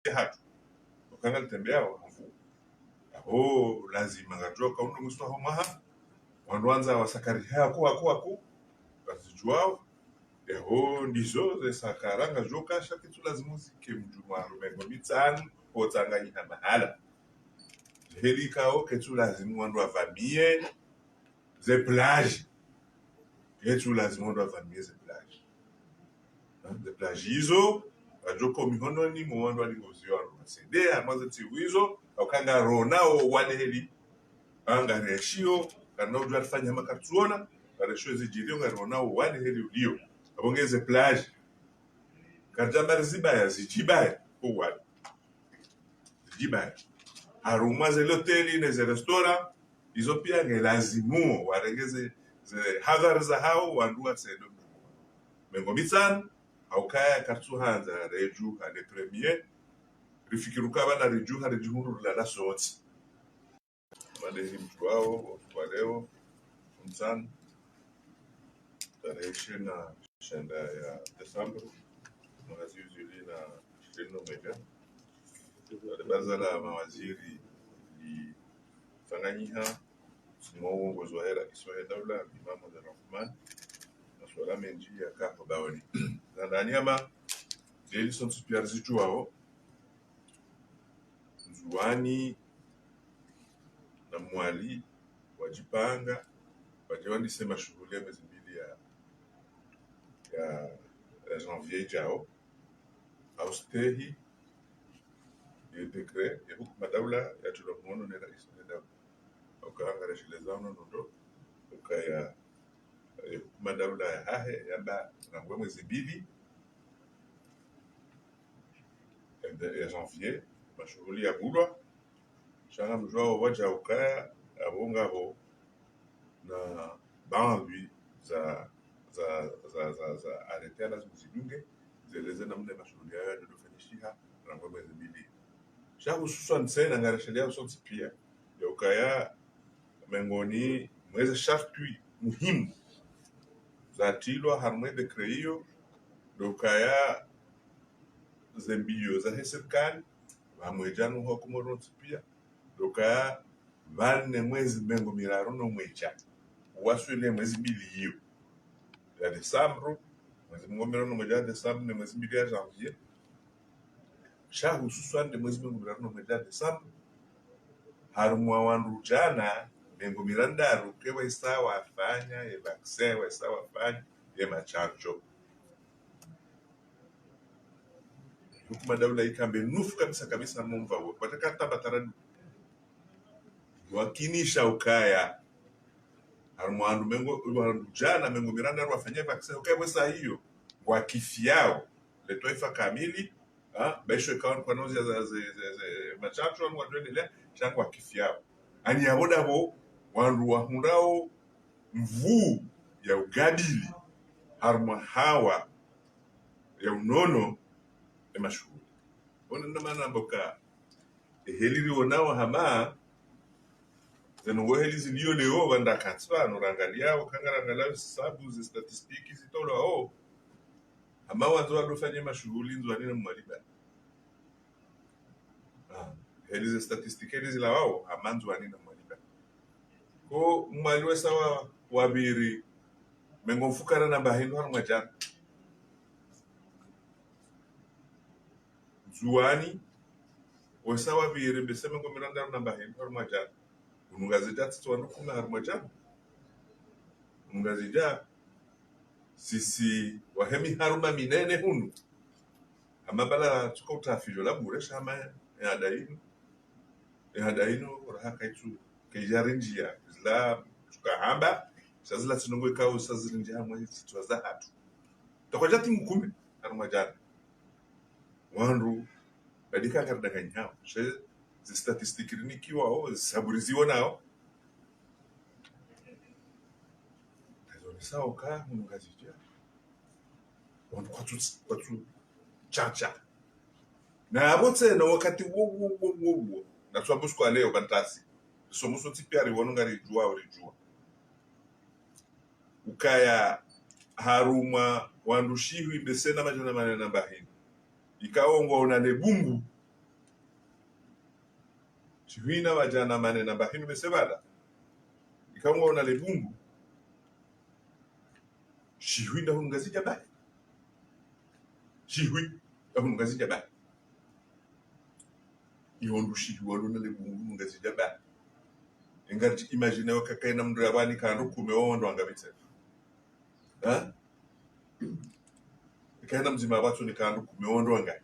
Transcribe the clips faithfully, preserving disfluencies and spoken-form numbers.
hatru. Ukanga litembeao, hafu. Aho, lazima ngadjoka undo mwiswa ho mwaha. Wandru wandza wasakari haku, haku, haku. Kazidjuao. Yaho, ndizo, ze sakara ngazidjoka, sha ketsu lazimu zike mdjumwa, mengo mitsanu, ho tsanganyiha mahala. Heli kao, ketsu lazimu wandru wavamie, ze plage. Ketsu lazimu wandru wavamie ze plage. Hein, ze plage izo, ngadjoko mihononi mwa wandru wali ngozi wandru wasende, hamwa ze ntsihu izo, hauka ngarona wo wade heli. Ngareshiyo, kana udjua rifanya hama kartsuona, ngareshiyo zidjirio, ngarona wo wade heli ulio. Apvo nge ze plage. Karidjamba rizibaya, zidjibaya, ko wade. Zidjibaya. Harumwa ze loteli ne ze restaurant, izo pia nge lazimu, warenge ze, ze hadhari zahao, wandru watsendo. Mengo mitsanu, haukaya kartsuhandza redjuha le premier, rifikiri uka bana redjuha, redjuhundru rilala sontsi. Madehi mdjuao, usiku wa leo, mtsanu, tarehi ishirini na shenda ya Desemba, mwaha zihwi zili na ishirini na mwedja. Baraza la mawaziri litsanganyiha, sima uongozi wahe raisi wahe daula, Imam Azali Assoumani, masuala mendji yaka ho baoni. Za ndani hama, leli sontsi pia rizidjuao, Ndzuwani na Mwali wadjipanga, wadje wandise mashuhuli ya mwezi mbili ya, ya, ya janvier idjao. Haustehi ye décret, ye hukuma daula yatrilwa mhono ne raisi wahe daula. Uka ngaresheleza uno nondo, ukaya, ye hukuma daula yahahe, yamba rangu mwezi mbili, ya janvier, mashuhuli yabulwa, sha ngamdjuao wadja ukaya, apvo ngapvo na baadhwi za, za, za, za, za arrêté lazimu zidunge, zeleze namna mashuhuli yayo yadjofanyishiha, rangu mwezi mbili. Sha hususwani tsena ngareshelea sontsi pia, ya ukaya mengoni mwa ze shartwi muhimu zatrilwa harumwa ye décret iyo, ndo ukaya ze mbio zahe sirikali, pvamwedja no ho Komori wontsi pia, ndo ukaya pvane mwezi mengo miraru no mwedja, uwaswili ye mwezi mbili iyo ya Desemba, mwezi mengo miraru no mwedja ya Desemba, ne mwezi mbili ya janvier, sha hususwani nde mwezi mengo miraru no mwedja ya Desemba, harumwa wandru djana mengo mirandaru ke waisa wafanya ye vaccin, waisa wafanya ye matsantso. Hukuma daula ikambe nufu kabisa kabisa mumva wo. Wataka tamba taradu. Wakinisha ukaya. Harumwa wandru mengo, wandru djana mengo mirandaru wafanya vaccin, ukaya waisa iyo, ngwakifiao. Le twaifa kamili, ha? Baisho ikao kwanozi ya za, ze, ze, ze, matsantso, ngwadjoendelea, sha ngwakifiao. Ani yapvo ndapvo, wandru wahundrao nvuu ya ugabili, harumwa hawa ya unono, ye mashuhuli. Ona nda mana mboka, ye heli rionao hama, ze ndrongoo heli zilio leo, pvanda katsi pvanu, rangaliao, kangarangaliao, sababu ze statistiques zitolwao, hama wandzo wadofanye mashuhuli Ndzuwani na Mwali bani. Ah, heli ze statistiques heli zilawao, hama Ndzuwani na Mwali bani. Ko Mwali wesa wa, wapviri, mengo mfukare na mba hindru harumwa djana. Ndzuwani, wesa wapviri, mbese mengo mirandaru na mba hindru harumwa djana. Hunu Ngazidja tsitsi wandru kume harumwa djana. Hunu Ngazidja, sisi wahe miharuma minene hunu. Hama bala tsuka utafidjo la bure sha hama ye hada inu. Ye hada inu, raha kaitsu, kaidjarindjia. Zila tsuka hamba, sha zila tsi ndrongoo ikao sa zirindjia hamwe zitswa zahatru. Takwadja timu kume, harumwa djana. Wandru, badi ka ngaridanganyihao. She, ze statistiques rinikiwao, ze sababu rizionao. Ngazonesao uka, hunu Ngazidja. Wandru kwatsu, kwatsu tsantsa. Na yapvo tsena wakati wo, wo, wo, wo, wo. Na tswambo usiku wa leo, pvantsi. Risomo sontsi pia riwono ngaridjuao, ridjua. Ukaya harumwa wandru shihwi mbese na madjana mane na mba hindru. Ikao ngwaona le bungu, Shihwi na madjana mane na mbahindru mese pvala. Ikao ngwaona le bungu. Shihwi nda hunu Ngazidja bahi. Shihwi nda hunu Ngazidja bahi. Iyo ndo shihwi walo na le bungu hunu Ngazidja bahi. Inga tsi imagine wakakaye na mndru ya pvani kandru kume wo ndo wanga pvitse. Ha? Ikaye na mdzima pvatsu ni kandru kume wo ndo wanga.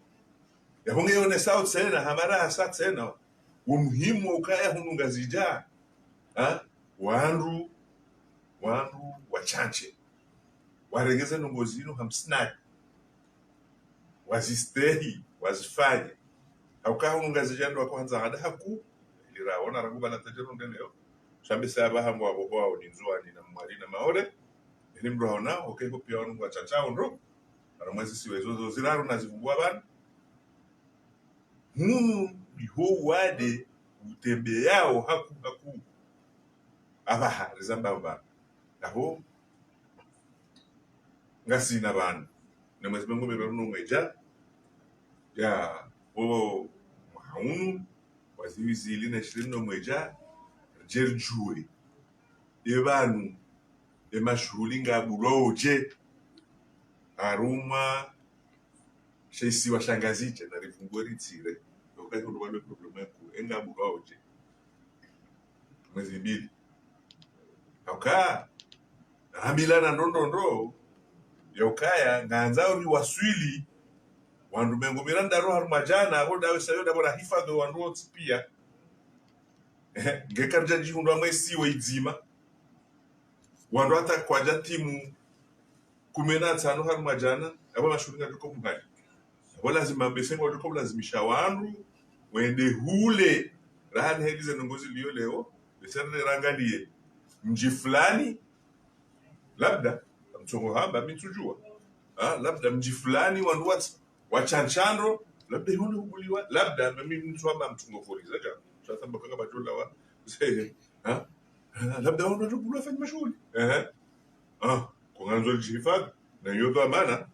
Yapvo nge yonesao tsena, hamara hasa tsena. Wo muhimu ukaya hunu Ngazidja. Ha? Wandru, wandru washantshe. Warenge ze ndrongoo zinu hamsinani. Wazistehi, wazifanye. Hauka hunu Ngazidja ndo wako handza hada haku, ili raona rangu pvala tadjero ndeleo. Shambe sa pvaha ngwapvo hwao ni Ndzuwani na Mwali na Maore. Ili mndru haona, okay, ko pia wanu ngwashantsha wo ndo. Pvanu mwezi siwe zo, zo ziraru na zivumbua pvanu. Hunu ndiho wade utembeyao haku, haku. Apvaha, rizamba pvanu. Apvo, ngasina pvanu. Ne mwezi mengo miraru no mwedja. Ya, wo mwaha unu, wa zihwi zili na shirini no mwedja, ridje ridjuwe. Ye pvanu, ye mashuhuli ngapvulwao dje. Harumwa, she isiwa sha Ngazidja, na rivungue ritsire. Yoka iko ndo pvanu problème kuu, ye ngapvulwao dje. Mwezi mbili. Hauka, rambilana ndo ndo ndo, ya ukaya, ngandza uri waswili, wandru mengo mirandaru harumwa djana, apvo ndawe sayo ndapvo rahifadhwi wandru wontsi pia. Ehe, nge karidja djihundra mwe isiwa idzima. Wandru hata kwadja timu kume na tsanu harumwa djana, apvo mashuhuli ngayidjo ko muhali. Apvo lazima bese ngwadjo ko lazimisha wandru, wende hule, raha ni heli ze ndrongoo zilio leo, bese nde rangaliye. Mdji fulani, labda, mtsongo hamba, mi ntsudjua. Ha, labda mdji fulani, wandru watsi, washantsha ndro, labda yondo hubuliwa, labda, mi ntsuamba mtsongo koliza dja. Sasa mbaka ngapvadjo lawa, ha? Labda wandru wadjo bulwa fanya mashuhuli. Ehe. Ah, ko ngandzo lidjihifadhwi, na iyo dhwamana,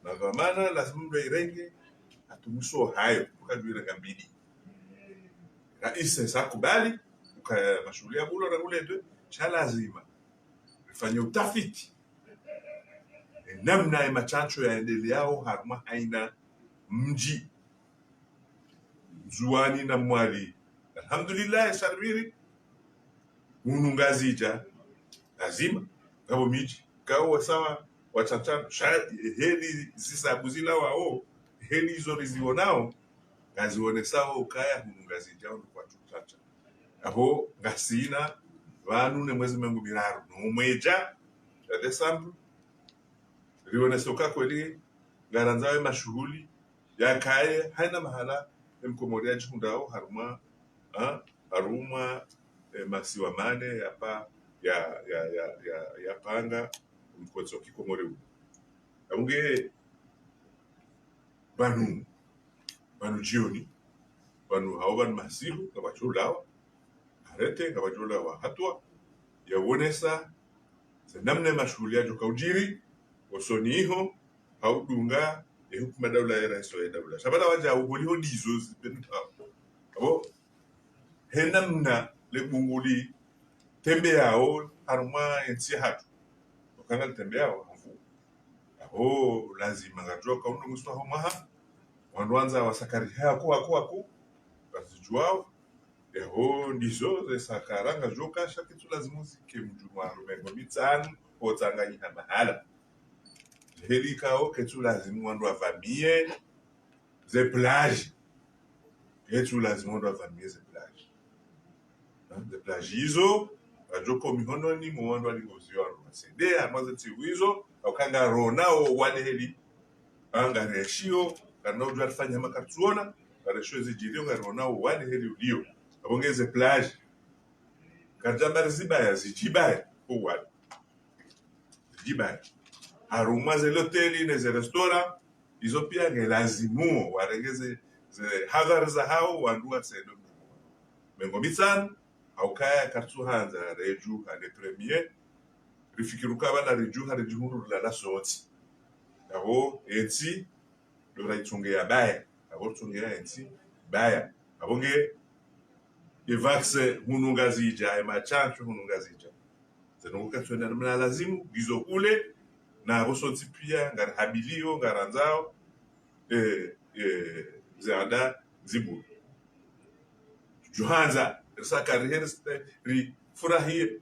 na dhwamana lazima mndru ayirenge, atumiso hayo, ukadjuwira kambidi. Raisi sa kubali, ukaya mashuhuli ya bulwa na kuletwe, sha lazima rifanye utafiti. E namna ye mashantsho yaendeleao harumwa haina mdji. Ndzuwani na Mwali. Alhamdulillah, sha ripviri. Hunu Ngazidja. Lazima. Ngapvo midji. Kawo sawa washantsha ndro. Sha, heli zisabu zilawao. Heli izo rizionao. Ngazionesao ukaya hunu Ngazidja hunu kwatsu shantsha. Apvo ngasina pvanu ne mwezi mengo miraru no mwedja ya Desemba. Rionese uka kweli, ngarandzao ye mashuhuli, yakaye, haina mahala, ye mkomori yadjihundrao, harumwa, ha? Harumwa, eh, masiwa mane, yapa, ya, ya, ya, ya, yapanga, mkotso kikomori unu. Apvo nge, pvanu, pvanu djioni, pvanu hao pvanu masihu, ngapvadjo lawa, arrêté, ngapvadjo lawa hatua, ya wonesa, ze namna ye mashuhuli yadjo kaudjiri, osoni iho, ha udunga, ye hukuma daula ye raisi wa daula. Sha pvala wadja uholi ho ndizo zipvendao. Apvo, he namna le bungu litembeao, harumwa ye ntsi yahatru. Uka ngalitembeao, hamvu. Apvo lazima ngadjoka uno mwiso waho mwaha. Wandru wandza wasakari haku, haku, haku. Ngazidjuwao. Yapvo ndizo ze sakara ngazidjoka sha ketsu lazimu zike mdjumwa mengo mitsanu, hutsanganyiha mahala. Heli kao ketsu lazimu wandru wavamie ze plage. Ketsu lazimu wandru wavamie ze plage. Ha, ze plage izo, ngadjoko mihononi mwa wandru wali ngozi yo wandru wasende, hama ze ntsihu izo, hauka ngaronao wade heli. Ha, ngareshio, kana udjua rifanya hama kartsuona, ngareshio zidjirio, ngaronao wade heli ulio. Apvo nge ze plage. Karidjamba rizibaya, zidjibaye, ko wade. Zidjibaye. Harumwa ze loteli ne ze restaurant, izo pia nge lazimu, warenge ze, ze hadhari zahao, wandru watsende mdjumwa. Mengo mitsanu, haukaya kartsu handza redjuha le premier, rifikiri uka pvala redjuha redjihundru rilala sontsi. Apvo, entsi, ndo raitsunge ya baya. Apvo ritsunge ya entsi, baya. Apvo nge, e vaccin hunu Ngazidja, e mashantsho hunu Ngazidja. Zinu ngukatsuwenda namna lazimu, ngizo kule, na apvo sontsi pia, ngarihabilio, ngarandzao, eh, eh, ziada, zibulu. Djuhandza, risaka rihe, rifurahie,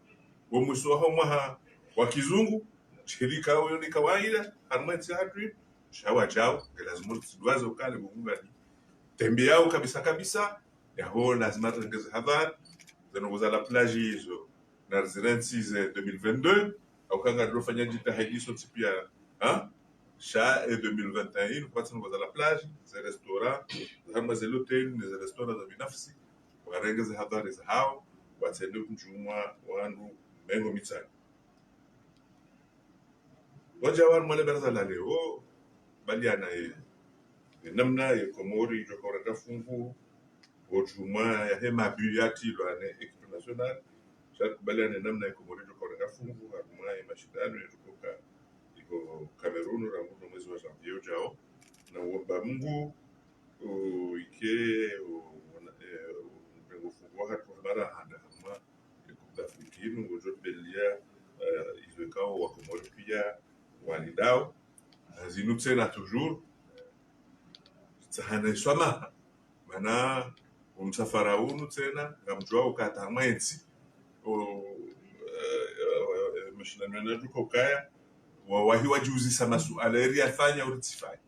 wo mwiso waho mwaha wa kizungu, shirika uyo ni kawaida, harumwa entsi yahatru, sha wadjau, nge lazimu ritsidwaze ukaya, ngungani. Tembe yao kabisa kabisa, yaho lazima rirenge ze hadhari, zinu nguza la plage izo, na rizirantsi ze deux mille vingt-deux, hauka ngarilo fanya djitihadi sontsi pia, ha? Sha e deux mille vingt et un, kwatsi nguza la plage, ze restaurant, ze harumwa ze hôtel, ne ze restaurant za binafsi, warenge ze hadhari zahao, watsende kudjumwa wandru mengo mitsanu. Wadja wanu mwa le baraza la leo, baliana ye, ye namna ye Komori idjo ka urenga fungu, wo djumwa yahe mabi yatilwa ne équipe nationale, sha kubaliana ye namna ye Komori idjo ka urenga fungu, harumwa ye mashindano yadjo ka, iko Cameroun, rangu no mwezi wa janvier udjao, na uomba Mungu, o, ike, o, na, eh, o, mrengo fungu wahatru hamara handa, harumwa e Coupe d'Afrique inu, ngodjo belia, eh, izo ikao wa Komori pia walindao. Na zinu tsena toujours, tsahana iswamaha. Mana, o msafara unu tsena, ngamdjuao uka hata harumwa entsi. O, eh, eh, eh, mashindano yanadjo ka ukaya, wa, wahi wadjiuzisa masuala, eri yafanya, uri tsifanya.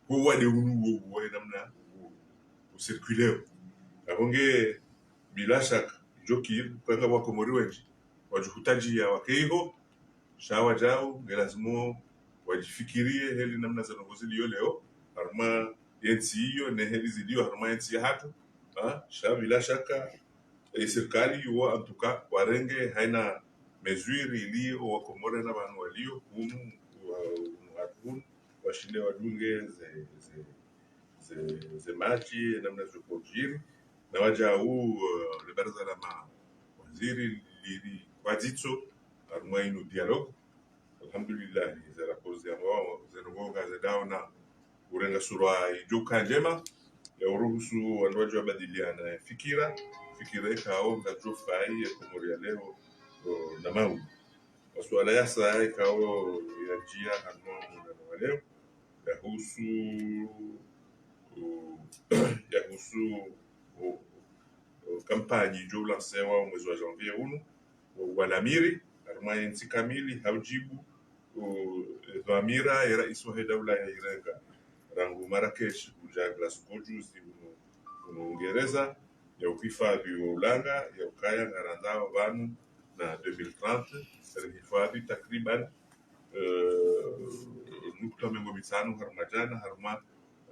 Ko wade unu wo, wo, namna, wo, wo circuleo. Apvo nge, bila shaka, djo kiri, uka nga wa Komori wendji, wadjuhutadjia wake iho, sha wadjau, nge lazimu wadjifikirie heli namna ze ndrongoo zilio leo, harumwa yentsi iyo, ne heli zilio, harumwa yentsi yahatru, ha? Sha bila shaka, e sirikali wo, en tout cas, warenge haina mesure ili o wa Komori na pvanu walio, hunu, wa, hunu hatru hunu, washinde wadunge ze, ze, ze, ze match, namna zo kodjiri. Na wadjau, eh, le baraza la mawaziri lili kwadzitso, harumwa inu dialogue. Alhamdulillah, ze rapports za wao, ze ndrongoo ngaze daona, urenga sura idjo ka ndjema, ya uruhusu wandru wadjo wabadiliana fikira, fikira ikao ngadjo fayi ye Komori ya leo, o, na mau. Masuala yasaya ikao yadjia harumwa mkutano wa leo, yahusu, o, yahusu, o, o, kampanyi idjo lansewa o mwezi wa janvier unu, o, wa lamiri, harumwa yentsi kamili, ha udjibu, o, e, dhwamira ye raisi wahe daula ya irenga, rangu Marrakech, kudja Glasgow juzi, unu, unu Uingereza, ya uhifadhi wa ulanga, ya ukaya ngarandzao pvanu na deux mille trente, rihifadhi takriban, eh, nukta mengo mitsanu harumwa djana, harumwa,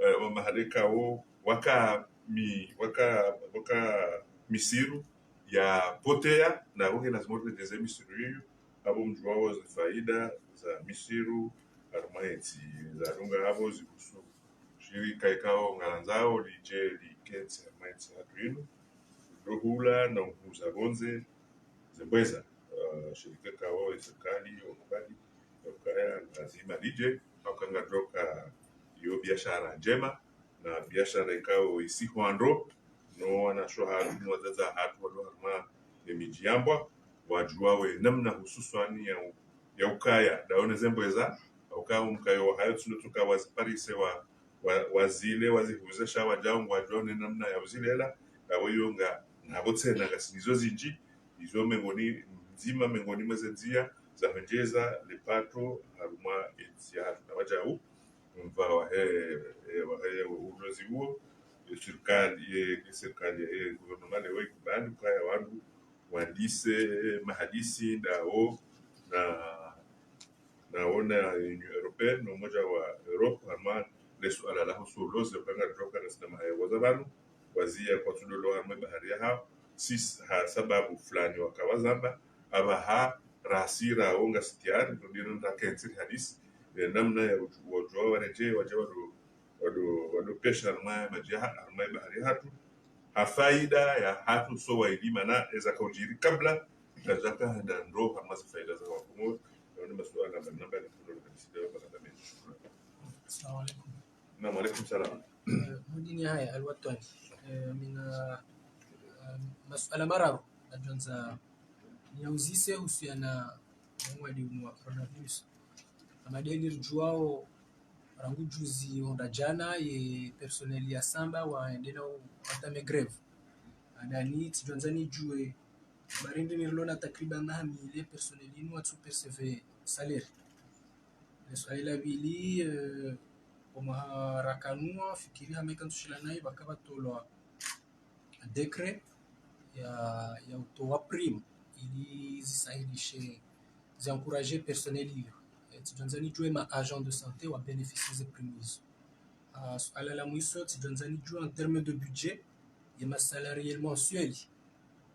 eh, wa mahala ikao waka mi-, waka, waka misiru ya potea, na woke lazima uredjeze misiru iyo, apvo mdjuao ze faida za misiru, harumwa yentsi, za dunga apvo zihusu shirika ikao ngarandzao lidje likentsi harumwa yentsi yahatru inu, ndo hula na uhuza pvondze ze mbweza. Eh, shirika ikao ye sirikali, wakubali, ya ukaya lazima lidje, hauka ngadjo ka iyo biashara ndjema, na biashara ikao isi hwando, no wanashe wahatru, no wadzadze wahatru, walio harumwa ye midji yambwa, wadjuwa we namna hususwani ya u-, ya ukaya, ndaone ze mbweza, ukaya umkayo wahayo tsulo tsuka waziparise wa, wa, wazile, wazihuze sha wadjao ngwadjuwa ne namna ya uzilela, na weyo nga, na pvo tsena ngasi nizo zindji, izo mengoni, ndzima mengoni mwa ze ndzia, za hwendjeza, le pato, harumwa yentsi yahatru na wadjau, mva wahe, eh, wahe ulozi uwo, eh, sirikali, eh, sirikali, eh, gouvernement leo ikubali ukaya wandru wandise, eh, mahadisi ndawo na, nawo na Union Européenne, no Umoja wa Europe, harumwa le suala lahusu ulozi, ukaya ngaridjo ka ngasina mahayo waza pvanu, waziya kwatsu lolo harumwa ye bahari yahao, si ha sababu fulani waka wazamba, apvaha rasi rawo ngasi tayari, ndo ndino ndakentsi rihadisi, eh, namna ya udju-, wadjuwa waredjee, wadje wado, wado, wado pesha harumwa ye madji yaha-, harumwa ye bahari yahatru, ha faida yahatru sontsi wayili, mana eza kaudjiri kabla, ngazaka handa ndro harumwa ze faida za Wakomori, ya wone masuala mbali na mbali, kuno na hadisi leo, bana dame. Shukran. Assalamu alaikum. Naam, alaikum salam. Eh, mudini haya, Al-Watwan. Eh, mina, Masuala mararu nadjwandza niyauzise uhusiana na mwadi unu wa coronavirus. Hama de nyi ridjuwao, rangu juzi hondra djana ye personnel ya Samba waende na u-, watame grève. Handani tsidjwandza nidjuwe, bari ndi nirilo na takriban maha mili ye personnel inu watsu percevoir salaire. Le suala la pvili, eh, omwaha rakanua, fikiri hama ikantsu shila nayi, pvaka pvatolwa décret ya, ya utowa prime ili zisahilishe, zi encourager personnel iyo. Eh, tsidjwandza nidjuwe ma agents de santé wa bénéficier ze prime izo. Ah, suala la mwiso, tsidjwandza nidjuwe en termes de budget, ye ma salaire mensuel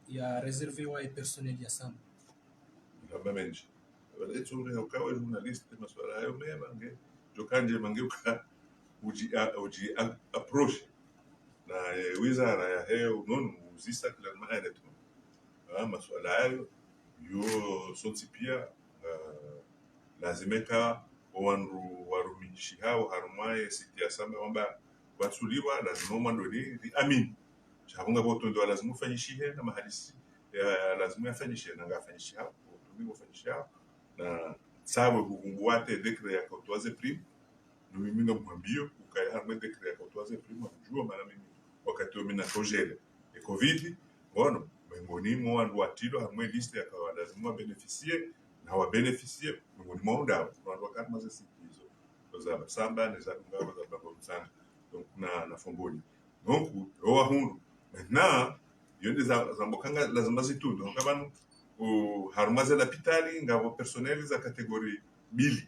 ya réservé wa ye personnel ya Samba. Ngamba mendji. Wale tsu ule ukawe journaliste, masuala hayo mema nge, djo kandje mange uka, udji a-, udji a-, approche. Na, eh, wizara yahe unono uzisa kila maana tu. Ah, masuala hayo, yo sontsi pia, ah, lazima eka owandru warumishihao harumwa ye site ya Samba wamba watsuliwa, lazima omwando ni, ni amini. Sha pvo ngapvo utundu wa lazima ufanyishihe na mahadisi ya lazima yafanyishihe na ngafanyishihao, utundu ngofanyishihao, na sawe hukumbu wate décret ya kautowa ze prime, no mimi ngamwambio, ukaya harumwa décret ya kautowa ze prime, mdjuwa mana mimi wakati wo mi na congélé ye covid, ngono, mengoni mwa wandru watilwa harumwa liste yaka lazima wa bénéficier, na wa bénéficier, mengoni mwa wandru, wandru waka harumwa ze site izo. Za Samba, ne za Dunga, za Bambao Mtsanga. Donc, na, na Fomboni. Donc, yo wahundru. Maintenant, yo nde za, za mboka nga lazima zitundu. Hanga pvanu, o, harumwa ze lapitali, ngapvo personnel za catégorie mbili.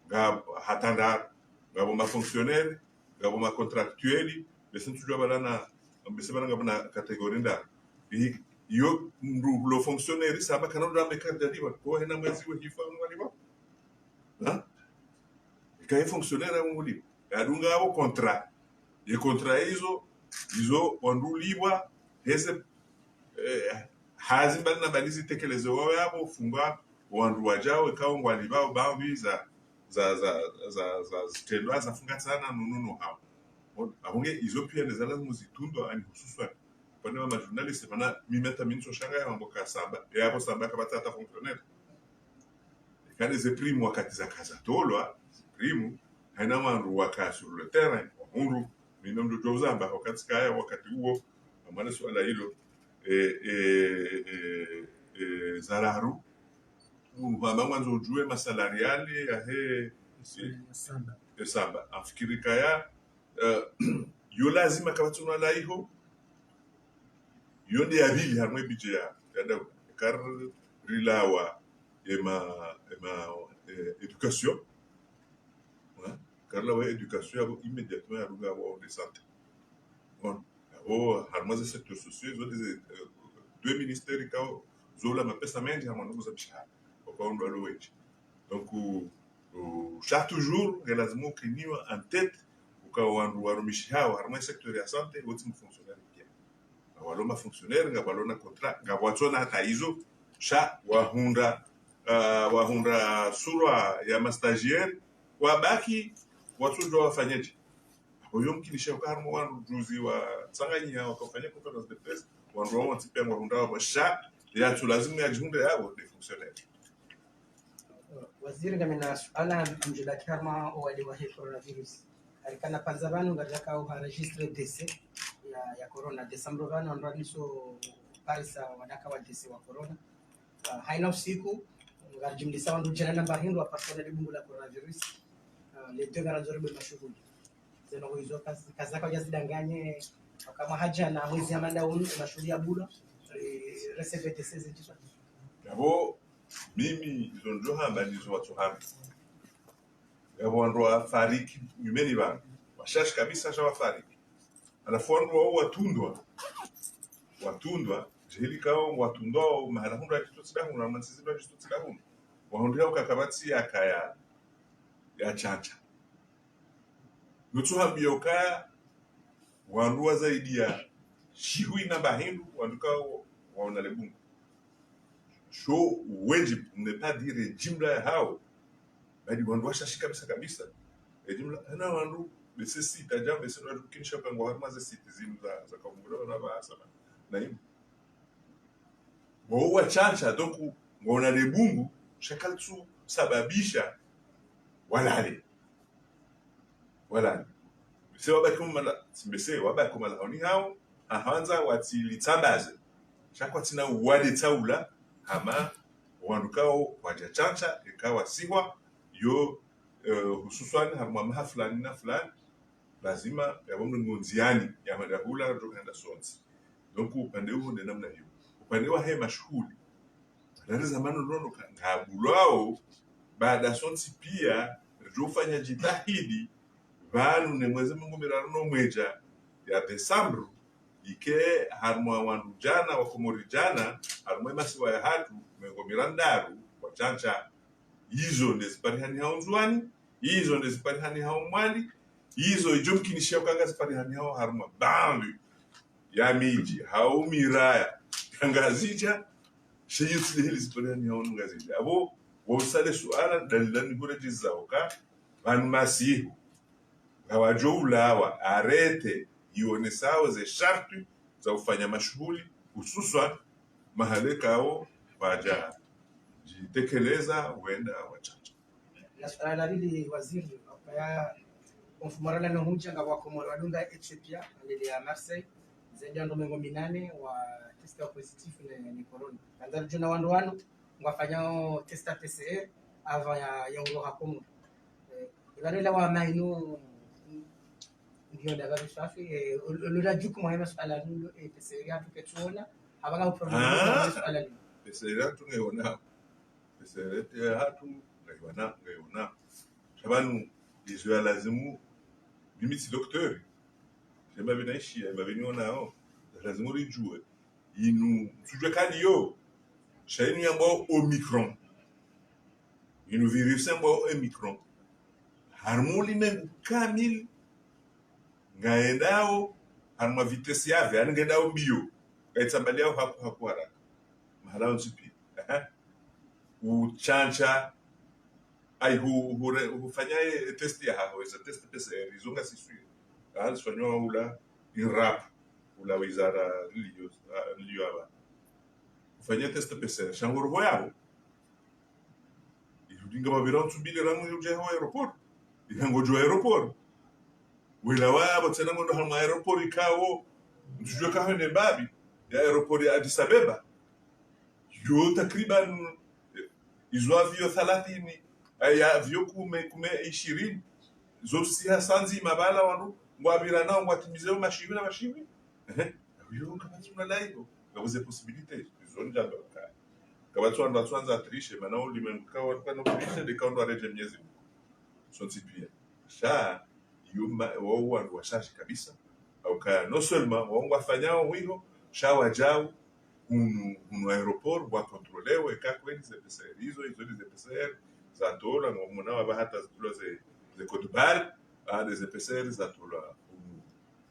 Nga hata ndraru, ngapvo ma fonctionnaires, ngapvo ma contractuels, bese ntsudjuwa pvala na, bese pvala ngapvo na catégorie ndraru. I-, iyo mndru lo fonctionnaire, Samba kana ndo ambe kadja liwa, ko hena mwezi we hifa ngwaliwa. Ha? Ika ye fonctionnaire ngwaliwa. Yadunga apvo contrat. Ye contrat izo, izo wandru liwa, heze, eh, hazi mbali na mbali zitekeleze wawe apvo, funga wandru wadjao, ikao ngwalipvao, baadhwi za, za, za, za, za zitrendwa, zafungatsana, no, no, no, hao. Apvo nge, izo pia nde za lazima zitundwa, ani hususwan upande wa ma journalistes, mana mimi hata mi ntsoshanga ya mambo ka Samba, yapvo Samba kapvatsi hata fonctionnaire. Kani ze prime wakati zaka zatolwa, ze prime, haina wandru waka sur le terrain, wahundru, mimi mndru djo uzamba, wakati kaya, wakati uwo, amana suala ilo, eh, eh, eh, eh, za raru, mndru hama mwandzo udjuwe ma salariale yahe, eh, Samba. Afikiri kaya, eh, yo lazima kapvatsi na laiho, yo nde ya pvili harumwa ye budget ya, ya daula. Kari rilawa ema, ema, eh, éducation. Hein? Kari lawa éducation, yapvo immédiatement yadunga apvo nde santé. Bon, apvo harumwa ze secteurs sociaux, zo nde ze, eh, deux ministères ikao zola mapesa mendji harumwa ndrongoo za mishahara. Okao ndo walo wendji. Donc, u-, u-, sha toujours, nge lazima ukiniwa en tête, uka wandru warumishihao harumwa ye secteur ya santé, wotsi ma fonctionnaires pia. Ngapvalo ma fonctionnaires, ngapvalo na contrat, ngapvo watsona hata izo, sha wahundra, ah, wahundra surwa ya ma stagiaires, wabaki, watsudjuwa wafanyedje. Apvo yo mkinisha uka harumwa wandru juzi watsanganyiha, wakafanya conférence de presse, wandru wawo wontsi pia ngwahundra wapvo, sha, yatsu lazima yadjihundre yapvo, nde fonctionnaire. Waziri, ngamina suala mdjulaki harumwa owade wahe coronavirus. Arikana pvandza pvanu ngaridjaka uha registre décès ya, ya corona. Décembre pvanu wandru waliso parisa wadaka wa décès wa corona. Ah, haina usiku, ngaridjimlisa wandru djana na mba hindru waparisa na le bungu la coronavirus. Ah, le deux ngarandzo ribwe mashuhuli. Zeno izo kazi, kazi zaka udja zidanganye, kama hadja na mwezi ya manda unu, mashuhuli ya bulo, eh, recevoir décès zidjiswa. Yapvo, mimi, izo ndjo hamba, ndizo watsohamba. Ngapvo wandru wafariki, nyumeni pvanu. Washashi kabisa sha wafariki. Halafu wandru wawo watundwa. Watundwa, djeli kao watundwa wo, mahala hundru ya djitso tsi dahunu, na mantsizi ndo ya djitso tsi dahunu. Wahundru ya uka kapvatsi yakaya, ya tsantsa. Nutsuhambia ukaya, wandru wa zaidi ya shihwi na mba hindru, wandru kao waona le bungu. Sho wendji, ne pas dire jimla yahao, badi wandru washashi kabisa kabisa. E jimla, hena wandru, bese sita, djambo, bese wandru kinisha uka ngwa harumwa ze site zinu za, za kaumura na ba asama. na imwe. Wo watsantsa, donc, ngwaona le bungu, sha kalitsu sababisha walale. Walale. Mbese wabaki omala, si mbese wabaki omala haoni hawo, ha handza watsilitsambaze. Sha kwatsina uwade tsaula, hama wandru kawo wadja tsantsa, eka wasihwa, yo, eh, hususwani harumwa maha fulani na fulani, lazima yapvo mndru ngu ndziani, ya hwenda hula, ndo hwenda sontsi. Donc, upande uwo nde namna iyo. Upande wahe mashuhuli. Rari zamani nono ka-, ngabulwao, baada sontsi pia, ridjofanya djitihadi, pvanu ne mwezi mengo miraru no mwedja ya desambru, ike harumwa wandru djana, wakomori djana, harumwa emasiwa yahatru, mengo mirandaru, watsantsa. Izo nde ziparihanihao Ndzuwani, izo nde ziparihanihao Mwali, izo idjo mkinisha uka ngazi parihanihao harumwa baadhwi ya midji, hau miraya ya Ngazidja, sha iyo tsi nde heli ziparihanihao Ngazidja. Apvo, wausale suala, dalila ni hura djiza uka, pvanu masihu, ngawadjo ulawa, arrêté, ionesao ze sharti za ufanya mashuhuli, hususwa mahala kawo kwadja djitekeleza, wenda watsantsa. Na suala la pvili, waziri, ukaya omfumo rala no hudja nga wakomori wadunga Ethiopia, na lile ya Marseille, zaidi ya wandru mengo minane wa testa positif ne, ne corona. Kandza ridjona wandru wanu, ngwafanyao testa P C R avant ya, ya uroha Komori. Eh, ipvanu ila wa mainu, ngiyo ndapvi swafi, eh, ol-, ol-, ola jukumu ha ye masuala linu, eh, P C R yahatru ketsuona, hapvanga uproblème Ah! ha ye masuala linu. P C R yahatru ngeyonao. P C R yahatru ngeyona, ngeyona. Sha pvanu, izo ya lazimu, mimi tsi docteur. Sha ema pvina ishi, ema pvina onao. Lazimu ridjuwe. Inu, mtsudjuwa kaliyo. Sha inu yambwao Omicron. Inu virus yambwao Omicron. Harumwa ulimengu kamili, ngayendao harumwa vitesse yapvo, yaani ngayendao mbio. Ngayitsambaliao haku, haku haraka. Mahala ontsi pia. Ehe. Utsantsa, ai hu, hu, hufanya e test yahaho, eza test P C R, izo ngasi sûr. Hali zifanywa ula INRAP, ula wizara liliyo, ah, liliyo apva. Ufanya test P C R, sha ngoroho yapvo. Irudi ngapvapvira utsubile rangu yo udja ho aéroport. Ihango djo aéroport. Wela wapvo tsena ngondo harumwa aéroport ikao, mtsudjuwa kaho ne mbapvi, ya aéroport ya Addis Abeba. Yo takriban, eh, izo avion thalathini, eh, ya avion kume, kume ishirini. Zo siha sanzi mabala wandru, ngwapvira nao, ngwatimize yo mashiwi na mashiwi. Ehe. Iyo kapvatsi mna laiho, ngapvo ze possibilité, izo ndjamba mkaya. Kapvatsi wandru watsuandza tricher, mana ulimengu kawo, kano tricher, nde kawo ndo aredje Mnyezi Mungu. Sontsi pia. Sha, iyo ma-, wao wandru washashi kabisa. Au kaya, non seulement, wao ngwafanyao hwiho, sha wadjao, hunu, hunu aéroport, wa contrôler, eka kweli ze P C R izo, izo ni ze P C R, zatolwa, ngomona wapva hata zitolwa ze, ze code barre, ah, nde ze P C R zatolwa, hunu,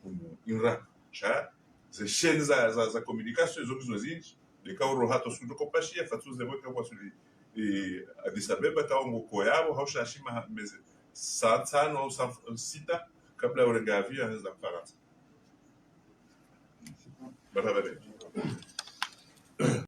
hunu INRAP. Sha, ze chaîne za, za, za communication, izo ngizo zindji, nde kawo roha to sundo kopashia, fatsu ze weka wasuli, eh, Addis Abeba, kawo ngo koyapvo, hau sha shima ha, mezi, saa ntsanu au saa sita, kabla urenga avion, heza Farantsa. Barabara.